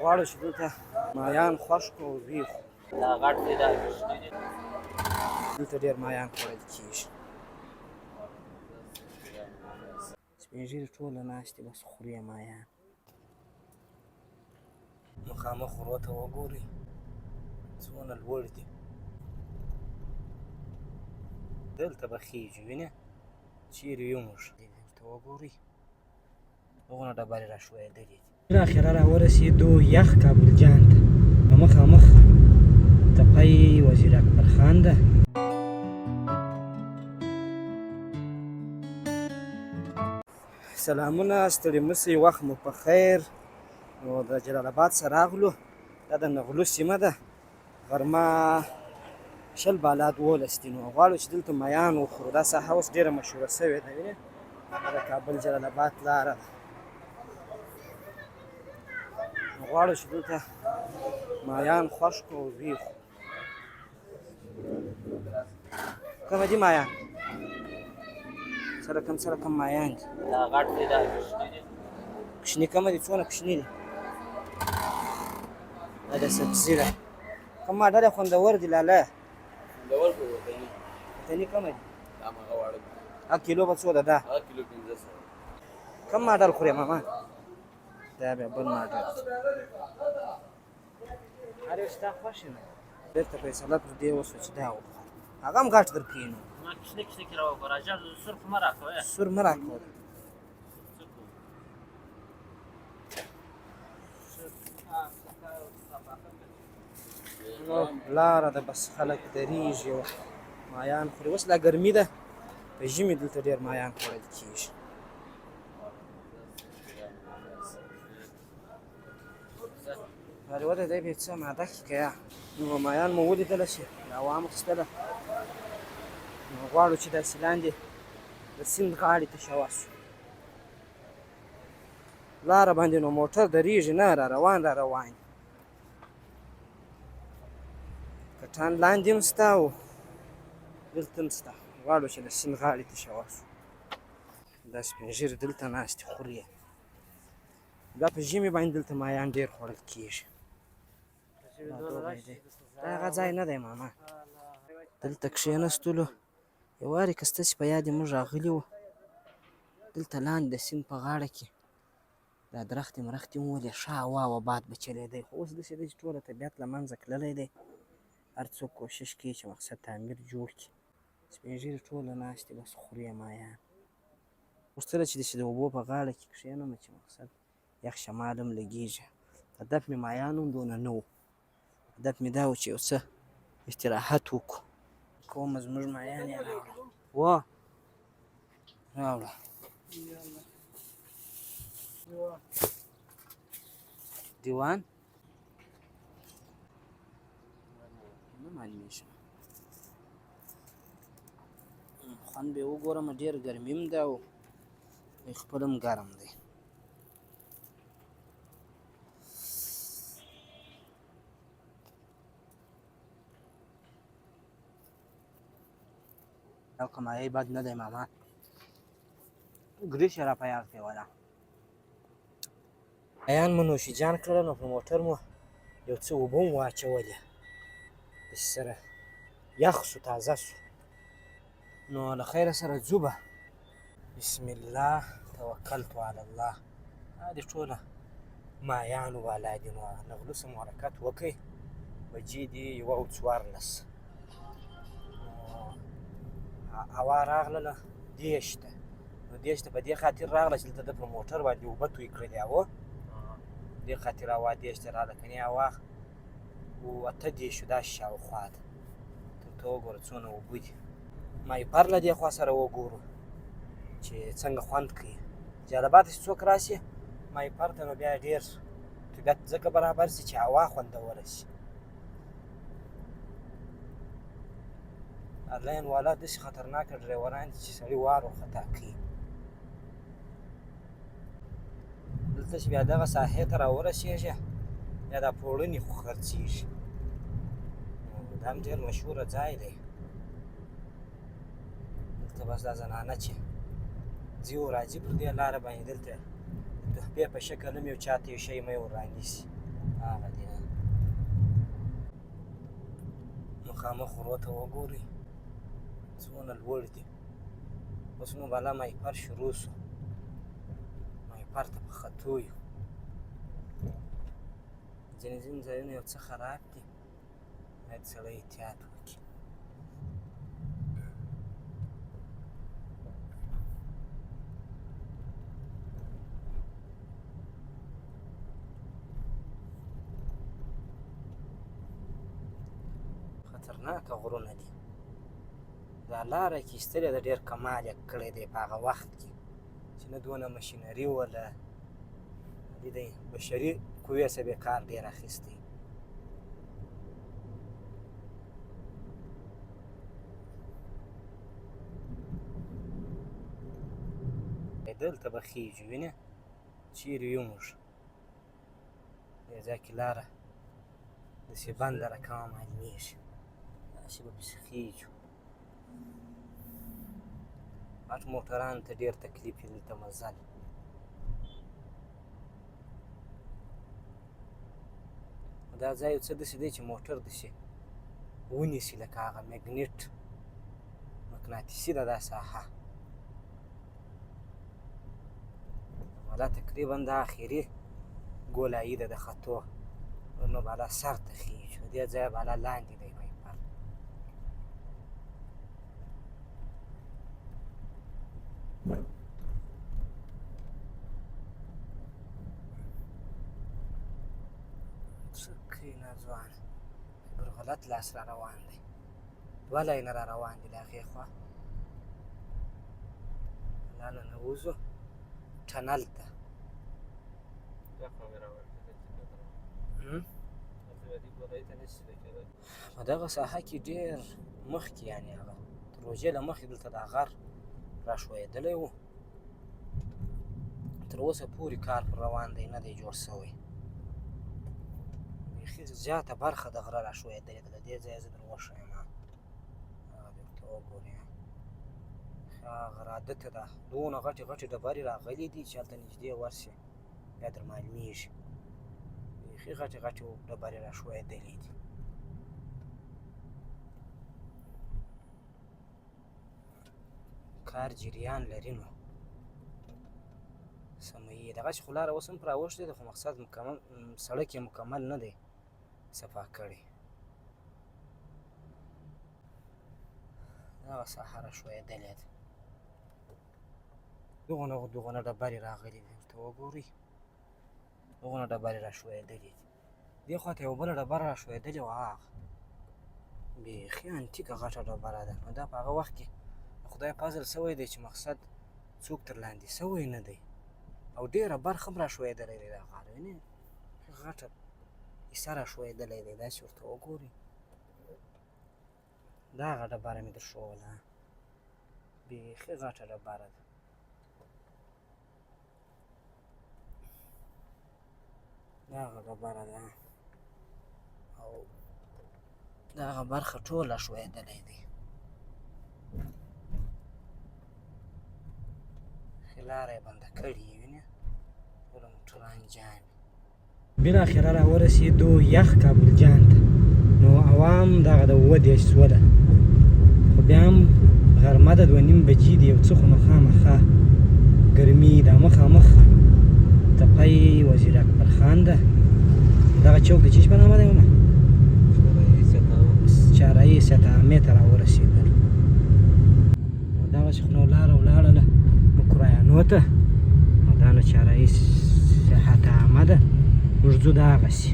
غواړو چې دلته مایان خوښ کړو او ویې خورو. دا غټ دی، دا کوچنی دی. دلته ډېر مایان خوړل کېږي. سپین ږیري ټوله ناست دي، بس خوري یې مایان. مخامخ غرو ته وګورئ، څونه لوړ دي. دلته به خېژو، وینې چېرې یو موږ. دلته وګورئ، دغونه ډبرې راښویېدلې دي. بالاخره راورسېدو یخ کابل جان ته. مخامخ تپه یې وزیر اکبر خان ده. سلامونه، ستړي مه شئ، وخت مو په خیر. نو د جلال آباد څخه راغلو، دا د نغلو سیمه ده. غرمه 20 بالا 12 دي. نو غواړو چې دلته میان وخورو. دا ساحه اوس ډېره مشهوره شوې ده، وینې، دا د کابل جلال آباد لاره ده. نو غواړو چې دلته مایان خوښ کړو او ویې خورو. کومه دي مایان؟ څه رقم څه رقم مایان دي؟ دا غټ دی، دا کوچنی دی. کوچني کومه دي؟ څونه کوچني دي؟ دا د سبزي ده. کوم ماډل یې خوندور دي لاله؟ خوندور خو وطني. وطني کومه دي؟ دا هماغه واړه دي. هغه کیلو به څو ده؟ دا هغه کیلو 500. کوم ماډل خورې ماما؟ دا بیا بل ماډل دی. هر یو ستا خوښ نه. بېرته فیصله پر دې وشوه چې دا وخوره، هغه هم غټ درکوي. نو ما کوچني کوچني کې راوګوره، ژر سور خو مه راکوه. سور مه راکوه. څه کوو؟ نو لاره ده، بس خلک درېږي او مایان خوري. اوس لا ګرمي ده، په ژمي دلته ډېر مایان خوړل کېږي. هریوه دی به څه ماده کې که یا. نو مایان مو ولیدله چې دا وامخیستله. نو غواړو چې داسې لاندې د سیند غاړې ته شوه شو. لاره باندې نو موټر درېږي نه، را روان را روان. کټان لاندې هم شته او دلته هم شته. غواړو چې د سیند غاړې ته شوه شو. دا سپین ږیري دلته ناست دي، خوري یې. دا په ژمي باندې دلته مایان ډېر خوړل کېږي. دا هغه ځای نه دی ماما. دلته کښېنستلو. یو وارې که ستاسې په یاد موږ راغلي وو دلته لاندې د سیند په غاړه کې دا درختې مرختې هم ولې ښه هوا وه، باد به چلېدی. خو اوس داسې دی چې ټوله طبیعت له منځه تللی دی. هر څوک کوشش کوي چې مقصد تعمیر جوړ کړي. سپین ږیري ټوله ناست دي، بس خوري یې مایان. غوښتله چې داسې د اوبو په غاړه کې کښېنم چې مقصد یخ شمال هم لګېږي. هدف مې مایان هم دونه نه و، هدف مې دا و چې یو څه استراحت وکړو. کومه زموږ مایان یې راوړه و راوړه. دیوان نه معلومېږي. خوند به یې وګورم، ډېر ګرمي هم ده او خپل هم ګرم دی. دا کمایي بد نه دی ماما، ګریش یې را په یاد کړې ولا. ایان مو نوشي جان کړله، نو په موټر مو یو څه اوبه هم واچولې، داسې سره یخ شو، تازه شو. نو له خیره سره ځو به. بسم الله توکلت علی الله. دا دې ټوله مایانو والا دي. نو نغلو سم حرکت وکړئ. بجې دي 1:14. نو هوا راغلله 30 ته. نو 30 ته په دې خاطر راغله چې دلته ده پر موټر باندې اوبه توی کړلې او دې خاطر هوا 30 ته راغله، کنې هوا 38 داسې شاوخوا ده. ته وګوره څونه اوبه دي. مایپر له دې خوا سره وګورو چې څنګه خوند کوي. جلال آباد چې څوک راشي مایپر ته، نو بیا ډېر طبیعت ځکه برابر شي چې هوا خوندوره شي. ارلاین والا داسې خطرناکه ډرایوران دي چې سړي وار ورخطا کوي. دلته چې بیا دغه ساحې ته راورسېږي، بیا دا پوړنې خو خرڅېږي. دا هم ډېر مشهوره ځای دی. دلته بس دا زنانه چې ځي او راځي پر دې لاره باندې، دلته د تحفې په شکل هم یو چاته یو شی مې ور رانیسي. هغه دی. مخامخ غرو ته وګورئ، څونه لوړ دي. اوس نو بالا ماهیپر شروع شو، ماهیپر ته په ختو یو. ځینې ځینې ځایونه یو څه خراب دي، باید سړی احتیاط وکړي. خطرناکه غرونه دي. دا لاره کې ایستلې ده، ډېر کمال یې کړی دی. په هغه وخت کې چې نه دونه مشینري وله، د بشري قوې څخه به کار ډېر اخیستی. دلته به خېژو، وینې چېرې یو موږ؟ دې ځای کې لاره داسې بنده رقمه معلومېږي، داسې به پسې خېژو. غټ موټرانو ته ډېر تکلیف وي دلته مزل. دا ځای یو څه داسې دی چې موټر داسې ونیسي، لکه هغه مګنیټ مقناطیسي ده دا ساحه. بالا تقریبا دا اخري ګولایي ده د ختو، نو بالا سر ته خېژو. دې ځای بالا لاندې دی ماهیپر. څه کوې ناځوانه؟ پر غلط لاس را روان دی، دوه لاینه را روان دي له هغې خوا. لا ننوځو ټنل ته. په دغه ساحه کې ډېر مخکې، یعنې هغه تر روژې له مخې دلته دا غر را ښویېدلی و. تر اوسه پورې کار پر روان دی، نه دی جوړ شوی. بیخي زیاته برخه د غره را ښویېدلې ده. له دې ځایه زه در وښیم، هغه دې ورته وګورې. هغه راده ده، دونه غټې غټې ډبرې راغلې دي چې هلته نږدې ورشې بیا در معلومېږي. بیخي غټې غټې ډبرې را ښویېدلې دي. کار جریان لري نو سموي. دغسې خو لاره اوس هم پر اوښتې ده، خو مقصد مکمل سړک یې مکمل نه دی صفا کړی. دغه ساحه را ښویېدلې ده. دغونه دغونه ډبرې راغلې دي، ورته وګورئ. دغونه ډبرې را ښویېدلې دي. دې خوا ته یوه بله ډبره را ښویېدلې وه، هغه بیخي انتیکه غټه ډبره ده. نو دا په هغه وخت کې د خدای فضل سوی دی چې مقصد څوک تر لاندې سوی نه دی، او ډېره برخه هم را ښویېدلی دی. دا غر وینې غټه حصه را ښویېدلی دی، داسې ورته وګورئ. دا هغه ډبره مې در ښووله، بیخي غټه ډبره ده. دا هغه ډبره ده او دا هغه برخه ټوله ښویېدلی دی. ښه لاره یې بنده کړې، وینې ټوله موټران جام. بالاخره را ورسېدو یخ کابل جان ته. نو عوام دغه د 37 سوله، خو بیا هم غرمه ده، 2:30 بجې دي، یو څه خو نو خامخا ګرمي ده. مخامخ تپی وزیر اکبر خان ده. دغه چوک د چیش په نامه دی؟ ماما چارایي ستامې ته را ورسېدلو. نو دغسې خو نو لاره ولاړله نو کرایانو ته. نو دا نو چارایي صحت عامه ده، موږ ځو دغسې.